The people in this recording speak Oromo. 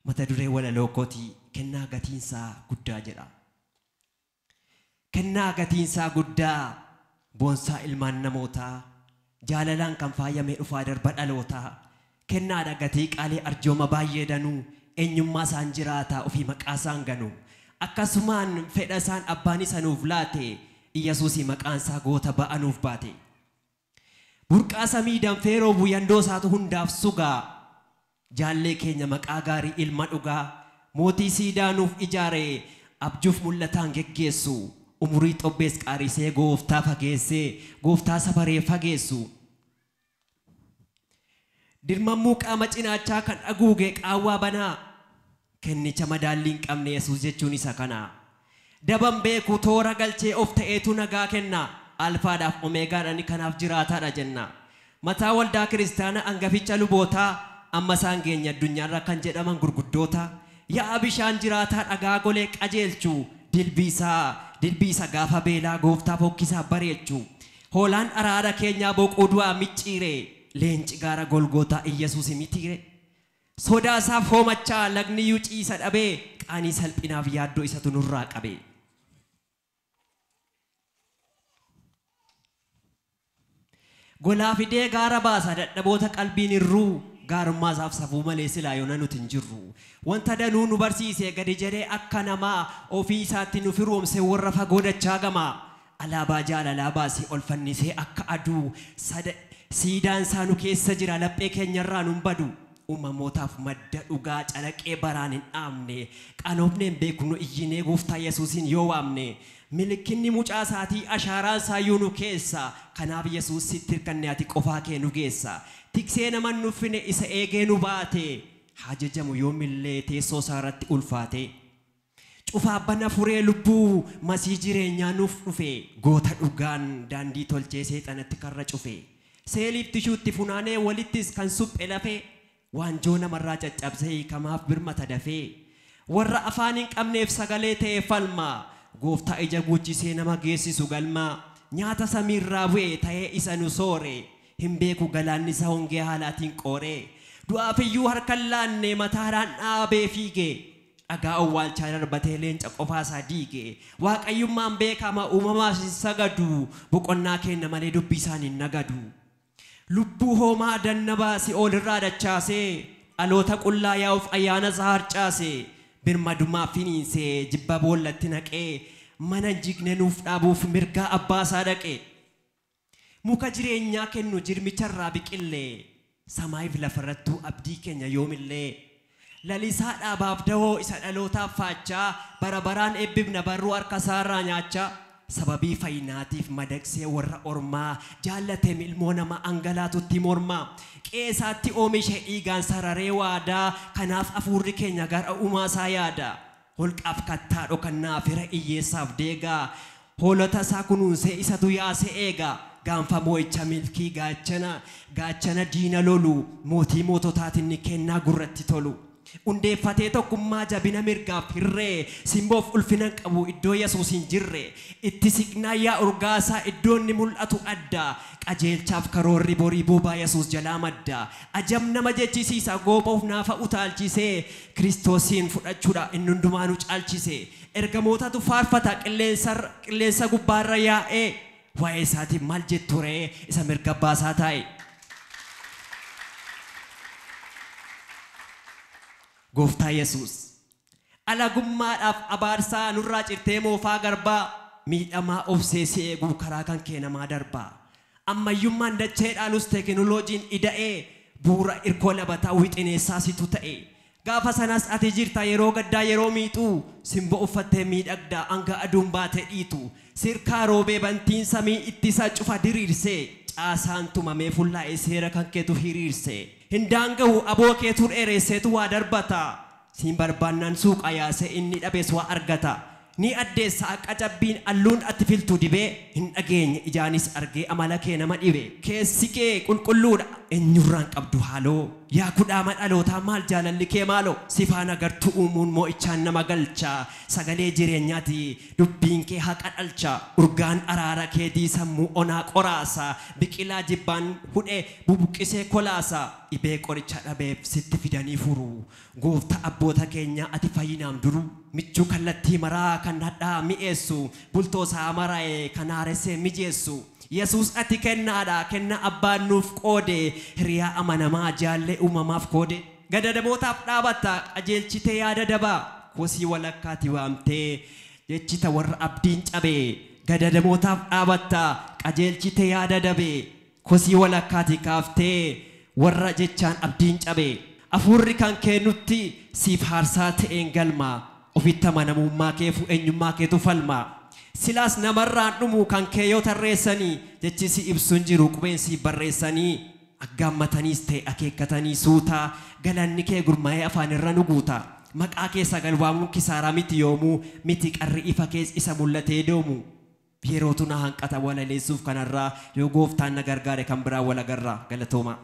Mata duree walaloo kootii kennaa gatiinsaa guddaa jedha. Kennaa gatiinsaa guddaa boonsaa ilmaan namootaa jaalalaan kan faayamee dhufaa darba dhalootaa kennaadha gatii qaalii arjooma baay'ee danuu eenyummaa isaan jiraataa ofii maqaa isaan ganu akkasumaan fedha isaan abbaan isa nuuf laate Iyyasuusii maqaan isaa goota ba'anuuf baate. Burqaa samii danfee roobu yandoo isaatu hundaaf sugaa jaallee keenya maqaa gaarii ilma dhugaa mootii siidaa nuuf ijaare abjuuf mul'ataan geggeessu umurii xobbees qaarisee gooftaa fageessee gooftaa safaree fageessu. Dirmammuu qaama cinaachaa kan haguuge qaawwaa banaa kennicha madaallii hin qabne Yesuus jechuun isa kana. Daban beeku toora galchee of ta'eetu nagaa kenna alfaadhaaf omeegaadhaan kanaaf jiraataadha jenna. Mataa waldaa kiristaanaa hangaficha lubootaa amma isaan geenya addunyaarra kan jedhaman gurguddoota yaa'a bishaan jiraataa dhagaa golee qajeelchu dilbii isaa gaafa beelaa gooftaa fokkisaa bareechu hoolaan araara keenyaa boquu du'aa micciire leenci gaara golgootaa Iyyasuus mitiire sodaa isaaf hoomachaa lagni iyyuu ciisa dhabee qaanii salphinaaf yaaddoo isatu nurraa qabe. Golaa fidee gaara baasa dadhaboota qalbiin irruu gaarummaa isaaf safuu malee silaa yoona nuti hin jirru. Wanta danuu nu barsiise gadi jedhee akka namaa ofii isaatti nu firoomse warra fagoo dachaa gamaa. Alaabaa jaalalaa baasee ol fannisee akka aduu siidaan isaa nu keessa jira laphee keenyarraa nu hin badu. Uumamootaaf madda dhugaa calaqee baraan hin dhaamne qanoofneen beeknu iyyinee gooftaa Yesuusiin yoo waamne milikinni mucaa isaatii ashaaraan isaayyuu nu keessa kanaaf Yesuus sitti hirkanne ati qofaa kee nu geessa tiksee nama hin nuffine isa eegee nu baate haa jajamu yoomillee teessoo isaa irratti ulfaate. Cufaa bana furee lubbuu masii jireenyaa nuuf dhufe goota dhugaan daandii tolchee seexanatti karra cufe seeliif tishuutti funaanee walittis kan suphe lafee waanjoo namarraa caccabsee hiikamaaf birmata dafee warra afaan hin qabneef sagalee ta'e falma gooftaa ija guuchisee nama geessisu galma nyaata samiirraa bu'e ta'ee isa nu soore hin beeku galaanni isa hongee haalaatiin qoore du'aaf iyyuu harka hin laanne mataadhaan dhaabee fiige dhagaa owwaalchaa darbatee leenca qofaa isaa diige waaqayyummaan beekama uumamaas hin sagadu boqonnaa kenna malee dubbii isaan hin nagadu. Lubbuu hoomaa dannabaa si'ool irraa dachaasee dhaloota qullaa yaa'uuf ayyaana isaa harcaase birmadumaa finiinsee jibba boollatti naqee mana hin jigne nuuf dhaabuuf mirgaa abbaa isaa dhaqe. Muka jireenyaa kennu jirmicharraa biqillee samaayiif lafarrattuu abdii keenya yoomillee lalisaa dhaabaaf dahoo isa dhalootaaf faachaa bara baraan eebbifna barruu harka isaarraa nyaachaa. Sababii fayyinaatiif madaqsee warra ormaa jaallateem ilmoo nama angalaatutti mormaa qeesaatti oomishe dhiigaan sararee waadaa kanaaf afuurri keenya gara uumaa isaa yaada holqaaf kattaa dhokannaa fira hiyyeessaaf deegaa hoolota isaa kunuunsee isatu yaasee eega gaanfa moo'icha milkii gaachana diina lolu mootii moototaatiin ni kennaa gurratti tolu. Hundeeffatee tokkummaa jabina mirgaaf hirree simboof ulfina qabu iddoo Yesuus hin jirre itti siqnaa yaa urgaasaa iddoo inni mul'atu adda qajeelchaaf karoorri borii boobaa Yesuus jalaa madda ajab nama jechisiisa gooboof naafa utaalchisee Kiristoosiin fudhachuudha inni hundumaa nu caalchise ergamootatu faarfata qilleensa gubbaarra yaa'ee waa'ee isaatiin maal jettu ree isa mirga baasaa taa'e. Gooftaa Yesuus alagummaadhaaf abaarsaa nurraa cirtee moofaa garbaa miidhamaa obsee si eeguu karaa kan kee namaa darbaa ammayyummaan dachee dhaalus teekinooloojiin ida'ee bu'uura irkoo labataa wixineessaa situ ta'e gaafa sanas ati jirta yeroo gaddaa yeroo miixuu simboo uffattee miidhagdaa hanga aduun baatee dhiitu sirkaa roobee bantiin samii ittisa cufa diriirsee caasaan tumamee fullaa'ee seera kan keetu hiriirse hin daanga'u aboo keetu dheeresseetu waa darbata siin barbaannaan suuqa yaasee inni dhabees waa argata ni addeessa akka cabbiin alluun ati filtu dibee hin dhageenye ijaanis argee amala kee nama dhibe keessi kee qulqulluudha eenyurraan qabdu haaloo Yaa kudhaama dhalootaa, maal jaalalli kee maaloo! Sifaan agartuu uumuun mo'ichaan nama galcha. Sagalee jireenyaati, dubbiin kee haqa dhalcha. Urgaan araara keetii sammuu onaa qoraasa. Biqilaa jibbaan hudhee bubuqqisee kolaasa. Dhibee qoricha dhabeef sitti fidanii furu. Goofta abboota keenyaa, ati fayyinaam duru. Michuu kallattii maraa kan hadhaa mi'eessu. Bultoo isaa maraa'e kan haaressee mijeessu. Yesuus, ati kennaadha, kenna abbaan nuuf qoode, hiriyaa amanamaa, jaallee uumamaaf koode. Gadadamootaaf dhaabatta, qajeelchitee yaada dabaa, kosii walakkaati waamtee jechita warra abdiin cabee. Gadadamootaaf dhaabatta, qajeelchitee yaada dabee, kosii walakkaati kaaftee warra jechaan abdiin cabee. Afuurri kan kennutti siif haarsaa ta'een galma, ofitti amanamummaa keefu eenyummaa keetu falma. Silaas namarraan dhumu kan kee yoo tarreessanii, jechi si ibsuun jiru qubeen si barreessanii. Aggaammataniis ta'e akeekkatanii suutaa, galanni kee gurmaa'ee afaan irra nu guuta. Maqaa kee sagal waamuun kisaaraa miti yoomuu, miti qarri ifa kees isa mul'atee doomu. Yerootu na hanqata walaleessuuf kanarraa, yoo gooftaan na gargaare kan biraa wal agarraa. Galatooma.